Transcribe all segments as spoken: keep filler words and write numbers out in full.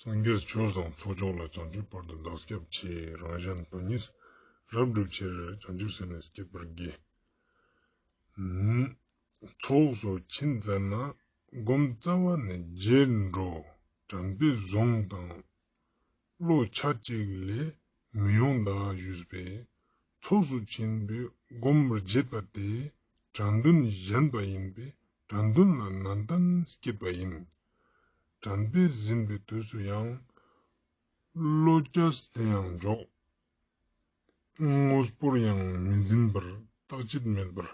སངས་རྒྱས་ཆོས་དང་ཚོགས་མཆོག་ལ། བྱང་ཆུབ་བར་དུ་བདག་སྐྱབས་མཆི། རང་གཞན་དོན་གཉིས་རབ་བསྒྲུབ་ཕྱིར། བྱང་ཆུབ་སེམས་ནི་བསྐྱེད་པར་བགྱི། ཚོགས་སུ་ཕྱིན་ཚར་ན་སྒོམ་རྩ་བ་ནས་བརྗེད་འགྲོ། དྲན་པས་བཟུང་དང་བློ་ཆ་གཅིག་ལས་མི་ཡོང་ད་ཞུས་པས། ཚོགས་སུ་ཕྱིན་པའི་སྒོམ་བརྗེད་པ་དེ་དྲན་འདུན་ཞན་པ་ཡིན་པས། དྲན་འདུན་ལ་ནན་ཏན་བསྐྱེད་པ་ཡིན། དྲན་པས་ཟིན་པའི་དུས་སུ་ཡང་། བློ་རྒྱས་དེ་ཡང་འཇོག་དངོས་པོར་ཡང་མི་འཛིན་པར། རྟག་ཆད་མེད་པར་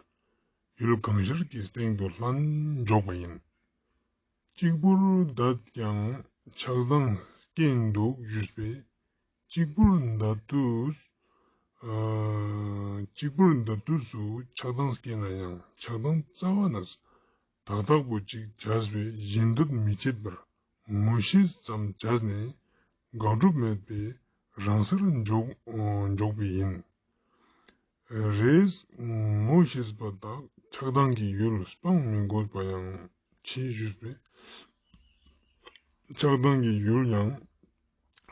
ཡུལ་གང་ཤར་གྱི་སྟེང་དུ་ལྷན་འཇོག་པ་ཡིན། གཅིག་པུར་བསྡད་ཀྱང་ཆགས་སྡང་སྐྱེ་འདུག་ཞུས་པས། གཅིག་པུར་བསྡད་དུས། ཨ། གཅིག་པུར་བསྡད་དུས་སུ་ཆགས་སྡང་སྐྱེ་ན་ཡང་ཆགས་སྡང་རྩ་བ་ནས་དག་དག་པོ་ཅིག་བྱས་པས་གཞན་སྡུག་མི་བྱེད་པར་ངོ་ཤེས་ཙམ་བྱས་ནས་དགག་སྒྲུབ་མེད་པའི་རང་སར་འཇོག་འཇོག་པ་ཡིན། རེས་ངོ་ཤེས་པ་དག་ཆགས་སྡང་གི་ཡུལ་སྤང་མི་དགོས་པ་ཡང་མཆིས་ཞུས་པས། ཆགས་སྡང་གི་ཡུལ་ཡང་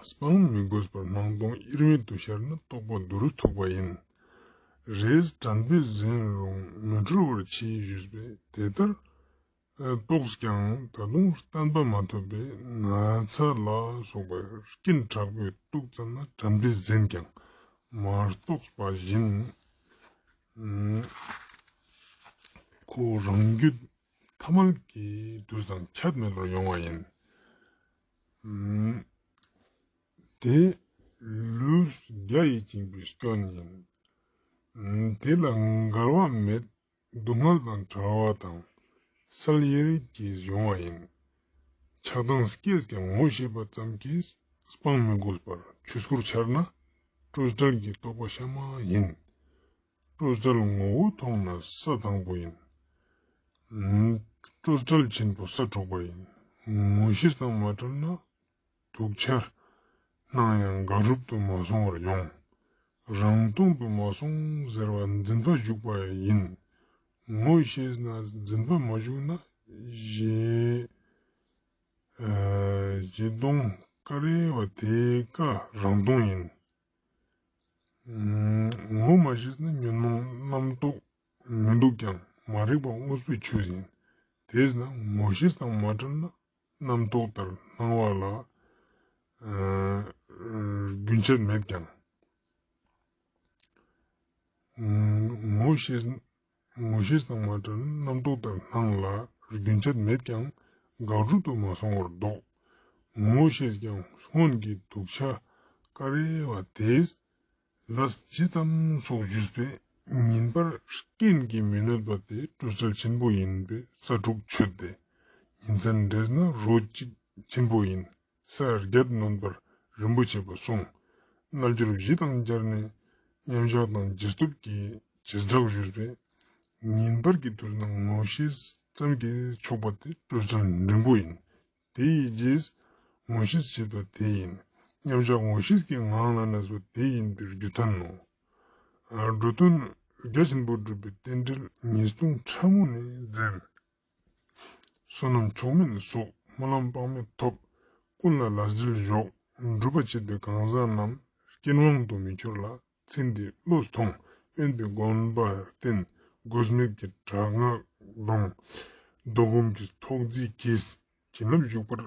སྤང་མི་དགོས་པར་སྣང་སྟོང་དབྱེར་མེད་དུ་ཤར་ན་རྟོགས་པ་མདོ་རུ་ཐུག་པ་ཡིན། རེས་དྲན་པས་ཟིན་རུང་མི་གྲོལ་བར་མཆིས་ཞུས་པས། དེ་ལྟར་རྟོགས་ཀྱང་ད་དུང་བརྟན་པ་མ་ཐོབ་པས་ན་ཚ་ལ་སོགས་པ་རྐྱེན་དྲག་པོས་གཏུགས་ཙམ་ན་དྲན་པས་ཟིན་ཀྱང་མ་རྟོགས་པ་བཞིན། ཁོ་རང་རྒྱུད་ཐ་མལ་གྱི་དུས་དང་ཁྱད་མེད་པར་ཡོང་བ་ཡིན། དེ་ལུས་རྒྱ་ཡིས་བཅིངས་པའི་སྐྱོན་ཡིན། དེ་ལ་འགལ་བ་མེད། སྡུག་བསྔལ་དང་བྲལ་བ་དང་གསལ་ཡེ་རིག་གིས་ཡོང་བ་ཡིན། ཆགས་སྡང་སྐྱེས་ཀྱང་ངོ་ཤེས་པ་ཙམ་གྱིས་སྤང་མི་དགོས་པར་ཆོས་སྐུར་འཆར་ན་སྤྲོས་བྲལ་གྱི་རྟོགས་པ་གཤའ་མ་ཡིན། སྤྲོས་བྲལ་ངོ་བོ་མཐོང་ན་ས་དང་པོ་ཡིན། སྤྲོས་བྲལ་ཆེན་པོ་ས་དྲུག་པ་ཡིན། ངོ་ཤེས་དང་མ་བྲལ་ན། དུག་ཆར་སྣང་ཡང་དགག་སྒྲུབ་ཏུ་མ་སོང་བར་ཡོང་། རང་སྟོང་དུ་མ་སོང་ཟེར་བ་འཛིན་པ་ཞུགས་པ་ཡིན། ངོ་ཤེས་ན་འཛིན་པ་མ་ཞུགས་ན་ཞེ་ཨ་ཞེ་སྟོང་ཀ་རེ་བ་དེ་ཀ་རང་སྟོང་ཡིན། ངོ་མ་ཤེས་ན་ཉོན་མོངས་རྣམ་རྟོག་མི་འདུག་ཀྱང་མ་རིག་པ་དངོས་པོའི་ཆོས་ཡིན། དེས་ན་ངོ་ཤེས་དང་མ་བྲལ་ན། རྣམ་རྟོག་ལྟར་སྣང་བ་ལ་ཨ་རྒྱུན་ཆད་མེད་ཀྱང་། ངོ་ཤེས་ངོ་ཤེས་དང་མ་བྲལ་རྣམ་རྟོག་ལྟར་སྣང་ལ་རྒྱུན་ཆད་མེད་ཀྱང་དགག་སྒྲུབ་ཏུ་མ་སོང་བར་ལྡོག། ངོ་ཤེས་ཀྱང་སྔོན་གྱི་དུག་ཆ་ཀ་རེ་བ་དེས། ལས་ཇི་ཙམ་སོགས་ཞུས་པས་ཉིན་པར་རྐྱེན་གྱིས་མི་གནོད་པ་དེ་སྤྲོས་བྲལ་ཆེན་པོ་ཡིན་པས་ས་དྲུག་ཆོད་དེ། ཉིན་མཚན་འདྲེས་ན་རོ་གཅིག་ཆེན་པོ་ཡིན། ས་བརྒྱད་ནོན་པར་རིན་པོ་ཆེ་པོ་གསུངས། རྣལ་འབྱོར་བཞི་དང་སྦྱར་ནས་མཉམ་བཞག་དང་ཇི་སྟོབས་ཀྱིས་ཇི་ལྕོགས་ཞུས་པས། ཉིན་པར་གྱི་དུས་ན་ངོ་ཤེས་ཙམ་གྱིས་ཆོག་པ་དེ་སྤྲོས་བྲལ་འབྲིང་པོ་ཡིན། དེ་ཡི་རྗེས་ངོ་ཤེས་བྱེད་པ་དེ་ཡིན། མཉམ་བཞག་ངོ་ཤེས་ཀྱི་ངང་ལ་གནས་པ་དེ་ཡིན་པའི་རྒྱུ་མཚན་ནོ། འགྲོ་དོན་རྒྱ་ཆེན་པོ་སྒྲུབ་པའི་རྟེན་འབྲེལ་ཉེས་ལྟུང་ཕྲ་མོ་ནས་འཛེམ། བསོད་ནམས་མཆོག་དམན་སོགས་སྨོན་ལམ་དཔག་མེད་ཐོབ། ཀུན་ལ་ལག་འཇིལ་འཇོག། སྒྲུབ་པ་བྱེད་པའི་གང་ཟག་རྣམས་རྐྱེན་དབང་དུ་མི་འགྱུར་ལ། ཚེ་འདིའི་བློས་ཐོངས། དབེན་པའི་དགོན་པར་བརྟེན། དགོས་མེད་ཀྱི་དྲག་སྔགས་སྒྲོངས། བཟློག་སྒོམ་གྱི་ཐོག་བརྫིས་གྱིས། བྱིན་རླབས་ཞུགས་པར་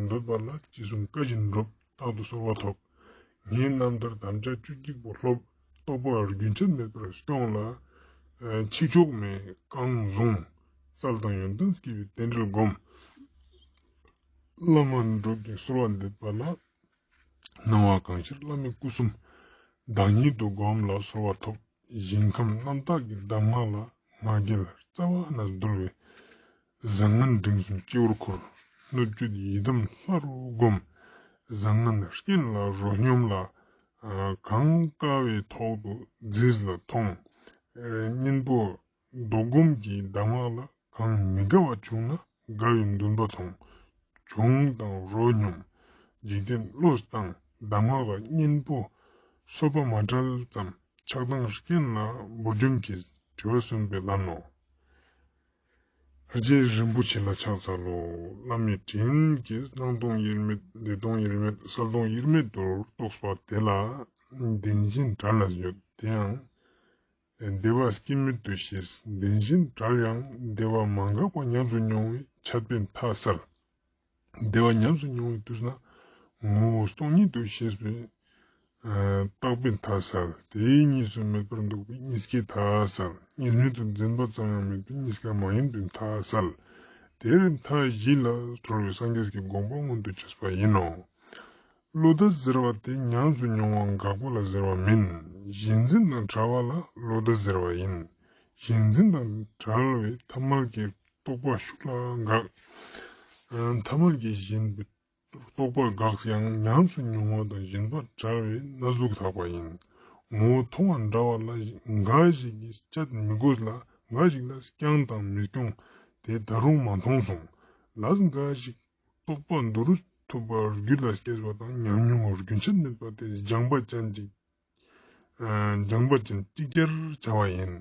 འདོད་པ་ལ་ཅི་གསུང་བཀའ་བཞིན་སྒྲུབ། རྟག་ཏུ་གསོལ་བ་ཐོབ། ངའི་རྣམ་ཐར་དམ་བཅའ་བཅུ་གཅིག་པོ་སློབ། རྟོགས་པ་རྒྱུན་ཆད་མེད་པར་སྐྱོང་ལ། ཕྱི་ཕྱོགས་མེད་རྐང་བཟུང་། སྩལ་དང་ཡོན་ཏན་སྐྱེ་བའི་རྟེན་འབྲེལ་སྒོམ། བླ་མ་འགྲུབ་ཀྱི་གསོལ་བ་འདེབས་པ་ལ། སྣང་བ་གང་ཤར་བླ་མའི་སྐུ་གསུམ། བདག་ཉིད་དུ་བསྒོམ་ལ་གསོལ་བ་ཐོབ། ཞིང་ཁམས་རྣམ་དག་གི་གདམས་ངག་ལ། ང་རྒྱལ་རྩ་བ་ནས་འདུལ་བའི། བཟང་ངན་འབྲིང་གསུམ་སྤྱི་བོར་འཁོར། སྣོད་བཅུད་ཡི་དམ་ལྷ་རུ་བསྒོམ། བཟང་ངན་རྐྱེན་ལ་རོ་སྙོམས་ལ། གང་དཀའ་བའི་ཐོག་ཏུ་རྫས་ལ་ཐོངས། གཉེན་པོ་བཟློག་སྒོམ་གྱི་གདམས་ངག་ལ། གང་མི་དགའ་བ་བྱུང་ན་དགའ་བའི་འདུན་པ་ཐོངས། གྱོང་དང་རོ་སྙོམས། འཇིག་རྟེན་བློས་བཏང་། གདམས་ངག་གཉེན་པོ་གསོལ་བ་མ་བྲལ་ཙམ་ཆགས་སྡང་རྐྱེན་ལ་འབུར་འཇོམས་ཀྱི་དྲི་བ་གསུམ་པའི་ལམ་ནོ། ཕ་རྗེ་རིན་པོ་ཆེ་ལ་ཕྱག་འཚལ་ལོ། བླ་མའི་དྲིན་གྱིས་སྣང་སྟོང་དབྱེར་མེད་བདེ་སྟོང་དབྱེར་མེད་གསལ་སྟོང་དབྱེར་མེད་དུ་རྟོགས་པ་དེ་ལ་བདེན་ཞེན་བྲལ་ལ་ཡོད། དེ་ཡང་བདེ་བ་སྐྱེ་མེད་དུ་ཤེས། བདེན་ཞེན་བྲལ་ཡང་བདེ་བ་མ་འགགས་པ་ཉམས་སུ་མྱོང་བའི་ཆད་པའི་མཐའ་བསལ། བདེ་བ་ཉམས་སུ་མྱོང་བའི་དུས་ན་ངོ་བོ་སྟོང་ཉིད་དུ་ཤེས་པའི་ཨ་རྟག་པའི་མཐའ་བསལ། དེའི་གཉིས་སུ་མེད་པར་འདུག་པའི་གཉིས་ཀའི་མཐའ་བསལ། གཉིས་མེད་དུ་འཛིན་པ་ཙམ་ཡང་མེད་པའི་གཉིས་ཀ་མ་ཡིན་པའི་མཐའ་བསལ། དེར་མཐའ་བཞི་ལ་གྲོལ་བའི་སངས་རྒྱས་ཀྱི་དགོངས་པ་མངོན་དུ་གྱུར་པ་ཡིན་ནོ། བློ་ཟླ་ཟེར་བ་དེ་ཉམས་སུ་མྱོང་བ་འགགས་པ་ལ་ཟེར་བ་མིན། གཞན་འཛིན་དང་བྲལ་བ་ལ་བློ་ཟླ་ཟེར་བ་ཡིན། གཞན་འཛིན་དང་བྲལ་བའི་ཐ་མལ་གྱི་རྟོག་པ་ཤུགས་ལ་འགགས། ཐ་མལ་གྱི་གཞན་པའི་རྟོག་པ་འགགས་ཡང་ཉམས་སུ་མྱོང་བ་དང་གཞན་པ་བྲལ་བའི་གནས་ལུགས་དག་པ་ཡིན། ངོ་བོ་མཐོང་བ་འདྲ་བ་ལ་འགའ་ཞིག་གིས་སྤྱད་མི་དགོས་ལ། འགའ་ཞིག་ལ་བསྐྱང་དང་མི་སྐྱོང་དེ་ད་རུང་མ་མཐོང་གསུངས། ལས་འགའ་ཞིག་རྟོགས་པ་མདོ་རུ་ཐུབ་པ་རྒྱུད་ལ་སྐྱེས་པ་དང་ཉམས་མྱོང་རྒྱུན་ཆད་མེད་པ་དེ་སྦྱངས་པ་ཅན་གྱི་སྦྱངས་པ་ཅན་གཅིག་ཅར་བྱ་བ་ཡིན།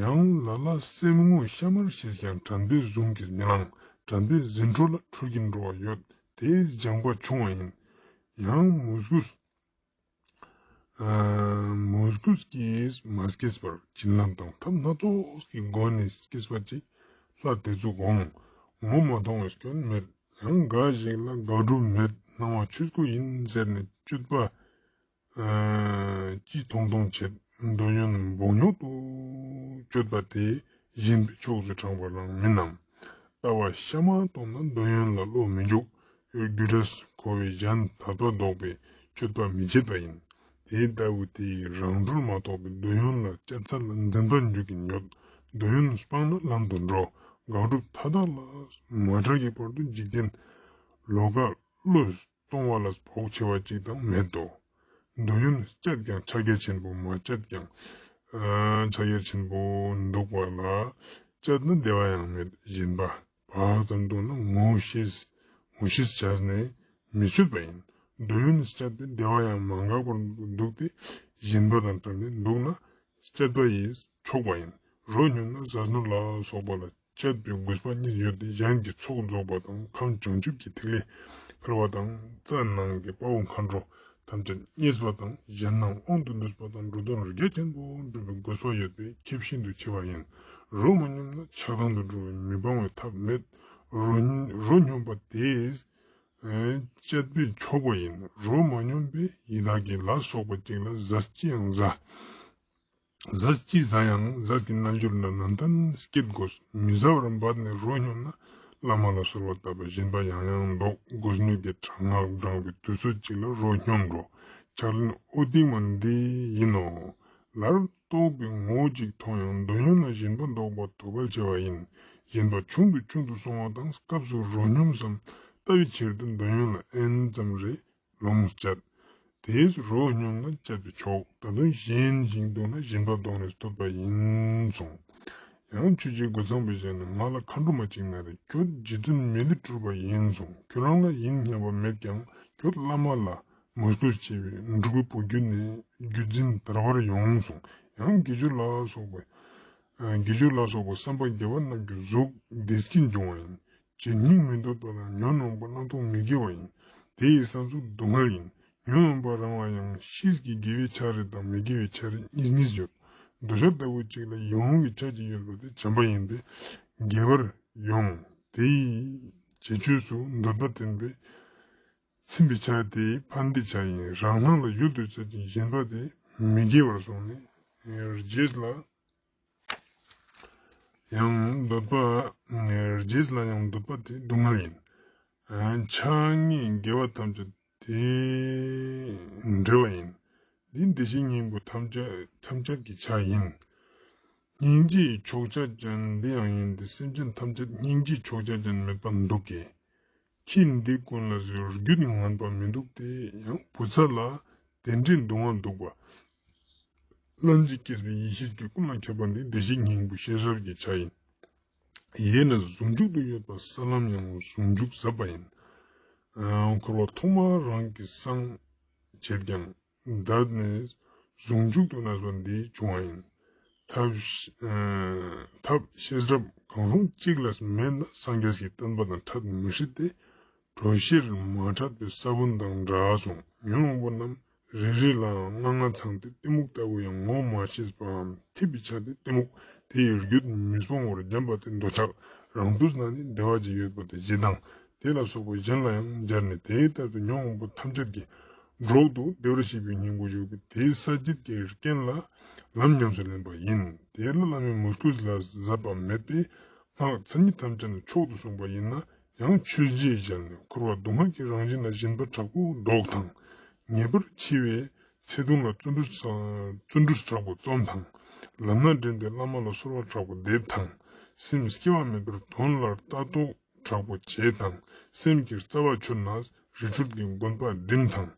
ཡང་ལ་ལ་སེམས་ངོ་ཤ་མར་ཤེས་ཀྱང་དྲན་པའི་གཟུངས་ཀྱིས་མི་ལང་། དྲན་པའི་ཟིན་འཕྲོ་ལ་འཁྲུལ་གྱིན་འགྲོ་བ་ཡོད། དེས་སྦྱངས་པ་ཆུང་བ་ཡིན། ཡང་མོས་གུས་མོས་གུས་ཀྱིས་མ་སྐྱེས་པར་བྱིན་རླབས་དང་ཐབས་སྣ་ཚོགས་ཀྱི་སྒོ་ནས་སྐྱེས་པ་ཅིག་ལྷ་དེ་ཚོ་འོང་། ངོ་མ་མཐོང་བའི་སྐྱོན་མེད། ཡང་འགའ་ཞིག་ལ་དགག་སྒྲུབ་མེད། སྣང་བ་ཆོས་སྐུ་ཡིན་ཟེར་ནས་སྤྱོད་པ་ཨ་ཅི་མཐོང་མཐོང་བྱེད། འདོད་ཡོན་འབོགས་ཉོག་ཏུ་སྤྱོད་པ་དེ་གཞན་པའི་ཕྱོགས་སུ་དྲངས་པ་རང་མིན་ནམ། ལྟ་བ་གཤའ་མ་གཏོང་ན་འདོད་ཡོན་ལ་བློ་མི་འཇུག་རྒྱུ་འབྲས་འཁོར་བའི་གཞན་དག་པ་ལྡོག་པའི་སྤྱོད་པ་མི་བྱེད་པ་ཡིན། དེ་ལྟ་བུ་དེ་ཡིས་རང་གྲོལ་མ་ཐོབ་པའི་འདོད་ཡོན་ལ་སྤྱད་ཚར་ལ་འཛིན་པར་འཇུག་གིན་ཡོད། འདོད་ཡོན་སྤངས་ན་ལམ་དུ་འགྲོ། དགག་སྒྲུབ་མཐའ་དག་ལ་མ་བྲལ་གྱི་བར་དུ་འཇིག་རྟེན་ལོ་ཀ་བློས་གཏོང་བ་ལ་བོགས་ཆེ་བ་གཅིག་དང་མེད་དོ། འདོད་ཡོན་སྤྱད་ཀྱང་ཕྱག་རྒྱ་ཆེན་པོ། མ་སྤྱད་ཀྱང་ཨ་ཕྱག་རྒྱ་ཆེན་པོ་འདུག་པ་ལ། སྤྱད་ན་བདེ་བ་ཡང་མེད། གཞན་པ་བག་ཙམ་འདུག་ན་ངོ་ཤེས་ངོ་ཤེས་བྱས་ནས་མི་ཆོད་པ་ཡིན། འདོད་ཡོན་སྤྱད་པས་བདེ་བ་ཡང་མ་འགགས་པར་འདུག་སྟེ། གཞན་པ་དང་བྲལ་ནས་འདུག་ན་སྤྱད་པ་ཡིས་ཆོག་པ་ཡིན། རོ་སྙོམས་ན་ཟས་ནོར་ལ་སོགས་པ་ལ་སྤྱད་པའི་དགོས་པ་གཉིས་ཡོད་དེ། གཞན་གྱི་ཚོགས་རྫོགས་པ་དང་། ཁམས་བྱང་ཆུབ་ཀྱི་ཐིག་ལེ་འཕེལ་བ་དང་། རྩ་ནང་གི་དཔའ་བོ་མཁའ་འགྲོ་ཐམས་ཅད་མཉེས་པ་དང་། གཞན་སྣང་དབང་དུ་འདུས་པ་དང་། འགྲོ་དོན་རྒྱ་ཆེན་པོ་འགྲུབ་པའི་དགོས་པ་ཡོད་པས་ཁྱད་ཤིན་ཏུ་ཆེ་བ་ཡིན། རོ་མ་སྙོམས་ན་ཆགས་སྡང་དུ་འགྲོ་བས་མི་སྤང་བའི་ཐབས་མེད། རོ་རོ་སྙོམས་པ་དེས་ཨེ་སྤྱད་པས་ཆོག་པ་ཡིན། རོ་མ་སྙོམས་པས་ཡི་དྭགས་ཀྱི་ལ་སོགས་པ་ཅིག་ལ་ཟས་ཅི་ཡང་ཟ། ཟས་ཅི་ཟ་ཡང་ཟས་ཀྱི་རྣལ་འབྱོར་རྣམས་ནན་ཏན་བསྐྱེད་དགོས། མི་ཟ་བར་འབད་ནས་རོ་སྙོམས་ན། བླ་མ་ལ་གསོལ་བ་བཏབ་པ་གཞན་པ་ཡང་ཡང་ལྡོག། དགོས་ནུས་ཀྱི་དྲག་སྔགས་བགྲང་བའི་དུས་ཚོད་ཅིག་ལ་རོ་སྙོམས་འགྲོ། ཕྱག་ལེན་ཨོ་ཏིང་མ་འདི་ཡིན་ནོ། ལར་རྟོགས་པའི་ངོ་བོ་གཅིག་མཐོང་ཡང་། འདོད་ཡོན་ལ་ཞེན་པ་ལྡོག་པ་དོ་གལ་ཆེ་བ་ཡིན། ཞེན་པ་ཆུང་དུ་ཆུང་དུ་སོང་བ་དང་། སྐབས་སུ་རོ་སྙོམས་སམ་ལྟ་བའི་ཕྱིར་དུ་འདོད་ཡོན་ལ་ཨེན་ཙམ་རེ་ལོངས་སྤྱད། དེས་རོ་སྙོམས་ན་སྤྱད་པས་ཆོག། ད་དུང་གཞན་ཞིག་འདུག་ན་ཞེན་པ་ལྡོག་ནས་བསྟོད་པ་ཡིན་གསུངས། ཡང་ཆོས་རྗེ་རྒོད་ཚང་པའི་ཞལ་ནས། ང་ལ་མཁའ་འགྲོ་མ་གཅིག་ན་རེ། ཁྱོད་རྗེ་བཙུན་མི་ལས་སྤྲུལ་པ་ཡིན་གསུངས། ཁྱོད་རང་ལ་ཡིན་སྙམ་པ་མེད་ཀྱང་། ཁྱོད་བླ་མ་ལ་མོས་གུས་ཆེ་བས། འབྲུག་པའི་བུ་བརྒྱུད་ནས་བརྒྱུད་འཛིན་དར་བར་ཡོང་གསུངས། ཡང་དགེ་སྦྱོར་ལ་སོགས་པ། ཨ་དགེ་སྦྱོར་ལ་སོགས་པ་བསམ་པ་དགེ་བ་རྣམས་ཀྱི་གཟུགས་བདེ་སྐྱིད་འབྱུང་བ་ཡིན། ཇི་སྙེད་མི་འདོད་པ་ལ་ཉོན་མོངས་པ་རྣམ་རྟོག་མི་དགེ་བ་ཡིན། དེ་ཡི་བསམ་གཟུགས་སྡུག་བསྔལ་ཡིན། ཉོན་མོངས་པ་རང་ལ་ཡང་ཕྱིས་ཀྱི་དགེ་བའི་ཆ་རེ་དང་མི་དགེ་བའི་ཆ་རེ་གཉིས་གཉིས་ཡོད། འདོད་ཆགས་ལྟ་བུ་གཅིག་ལ་ཡིད་འོང་གི་ཆ་གཅིག་ཡོད་པ་དེ་བྱམས་པ་ཡིན་པས་དགེ་བར་ཡོང་། དེ་ཡི་བྱེད་ཆོས་སུ་འདོད་པ་བརྟེན་པས་ཚིམ་པའི་ཆ་དེ་ཕན་བདེའི་ཆ་ཡིན། རང་སྣང་ལ་ཡུལ་དུ་བྱེད་ཅིང་ཞེན་པ་དེ་མི་དགེ་བར་སོང་ནས་རྗེས་ལ་ཡང་འདོད་པ། རྗེས་ལ་ཡང་འདོད་པ་དེ་སྡུག་བསྔལ་ཡིན། ཕྱག་གཉིས་དགེ་བ་ཐམས་ཅད་དེ་འབྲེལ་བ་ཡིན། འདི་བདེ་གཤེགས་སྙིང་པོ་ཐམས་ཅད་ཐམས་ཅད་ཀྱི་ཆ་ཡིན། སྙིང་རྗེའི་ཕྱོགས་ཆ་ཅན་འདི་ཡང་ཡིན་ཏེ། སེམས་ཅན་ཐམས་ཅད་སྙིང་རྗེའི་ཕྱོགས་ཆ་ཅན་མེད་པར་འདུག་གི། ཁྱི་འདི་ཀུན་ལ་ཟེར་རྒྱུད་ངན་པ་མི་འདུག་སྟེ། ཡང་བུ་ཚ་ལ་དེ་འདྲའི་སྡུག་བསྔལ་འདུག་པ། ལྷན་ཅིག་སྐྱེས་པའི་ཡེ་ཤེས་ཀྱི་ཀུན་ལ་ཁྱབ་པ་འདི་བདེ་གཤེགས་སྙིང་པོ་ཤེས་རབ་ཀྱི་ཆ་ཡིན། ཡེ་ནས་ཟུང་འཇུག་ཏུ་ཡོད་པ་ས་ལམ་ཡང་ཟུང་འཇུག་ཟབ་པ་ཡིན། འཁོར་བ་ཐོག་མར་རང་གིས་སངས་བྱེད་ཀྱང་། འདི་ནས་ཟུང་འཇུག་ཏུ་གནས་པ་འདི་བྱུང་བ་ཡིན། ཐབས་ཤེས་རབ་གང་རུང་གཅིག་ལས་མེད་ན། སངས་རྒྱས་ཀྱི་བསྟན་པ་དང་འཕྲད་མི་སྲིད་དེ། གྲོ་ཤིར་མ་འཕྲད་པའི་ས་བོན་དང་འདྲ་གསུངས། ཉོན་མོངས་པ་རྣམས་རེ་རེ་ལའང་ལྔ་ལྔ་ཚང་སྟེ། གཏི་མུག་ལྟ་བུ་ཡང་ངོ་མ་ཤེས་པའམ་ཐེབས་པའི་ཆ་སྟེ་གཏི་མུག། དེ་ཡི་རྒྱུད་མི་སྤོང་བར་འཇམ་པ་སྟེ་འདོད་ཆགས། རང་དུས་ན་ནི་བདེ་བ་ཅན་ཡོད་པ་སྟེ་ཞེ་སྡང་དེ་ལ་སོགས་པ་གཞན་ལ་ཡང་སྦྱར་ནས། དེ་ལྟར་དུ་ཉོན་མོངས་པ་ཐམས་ཅད་ཀྱི་སྒྲོག་ཏུ་བདེ་བར་གཤེགས་པའི་སྙིང་པོ་བཞུགས་པས། དེའི་ས་བཅད་ཀྱི་རྐྱེན་ལ་ལམ་ཉམས་སུ་ལེན་པ་ཡིན། དེ་ལ་བླ་མའི་མོས་གུས་ལ་ཟད་པ་མེད་པས། སྔགས་མཚན་ཉིད་ཐམས་ཅད་ནི་མཆོག་ཏུ་གསུངས་པ་ཡིན་ན་ཡང་། མཆོད་བརྗོད་བྱས་ནས་འཁོར་བ་སྡུག་བསྔལ་གྱི་རང་བཞིན་ལ་སྦྱིན་པ་དྲག་པོས་བཟློག་དང་། ངེས་པར་འཆི་བའི་ཚེ་ཐུང་ལ་བརྩོན་འགྲུས་བརྩོན་འགྲུས་དྲག་པོ་རྩོམ་དང་། ལམ་སྣ་འདྲེན་ཏེ་བླ་མ་ལ་གསོལ་བ་དྲག་པོ་འདེབས་དང་། སེམས་སྐྱེ་བ་མེད་པར་དོན་ལ་ལྟ་རྟོག་དྲག་པོ་བྱེད་དང་། སེམས་ཀྱི་རྩ་བ་ཆུད་ནས་རི་ཁྲོད་ཀྱི་དགོན་པ་འགྲིམ་དང་།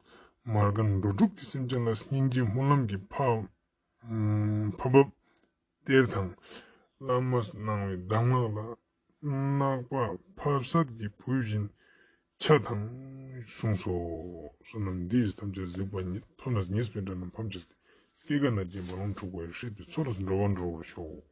མ་རྒན་འགྲོ་དྲུག་གི་སེམས་ཅན་ལ་སྙིང་རྗེའི་སྨོན་ལམ་གྱི་ཕ་ཕ་བབས་སྟེར་དང་། བླ་མས་གནང་བའི་གདམས་ངག་ལ་བརྣག་པ་ཕབ་བསད་ཀྱི་བུ་བཞིན་ཆ་དང་གསུངས་སོ། བསོད་ནམས་འདི་ཡིས་ཐམས་ཅད་གཟིགས་པ་ཉིད། ཐོབ་ནས་ཉེས་པའི་དགྲ་རྣམས་ཕམ་བྱས་ཏེ། སྐྱེ་རྒ་ན་འཆིའི་རྦ་ཀློང་འཁྲུགས་པ་ཡི། སྲིད་པའི་མཚོ་ལས་འགྲོ་བ་སྒྲོལ་བར་ཤོག།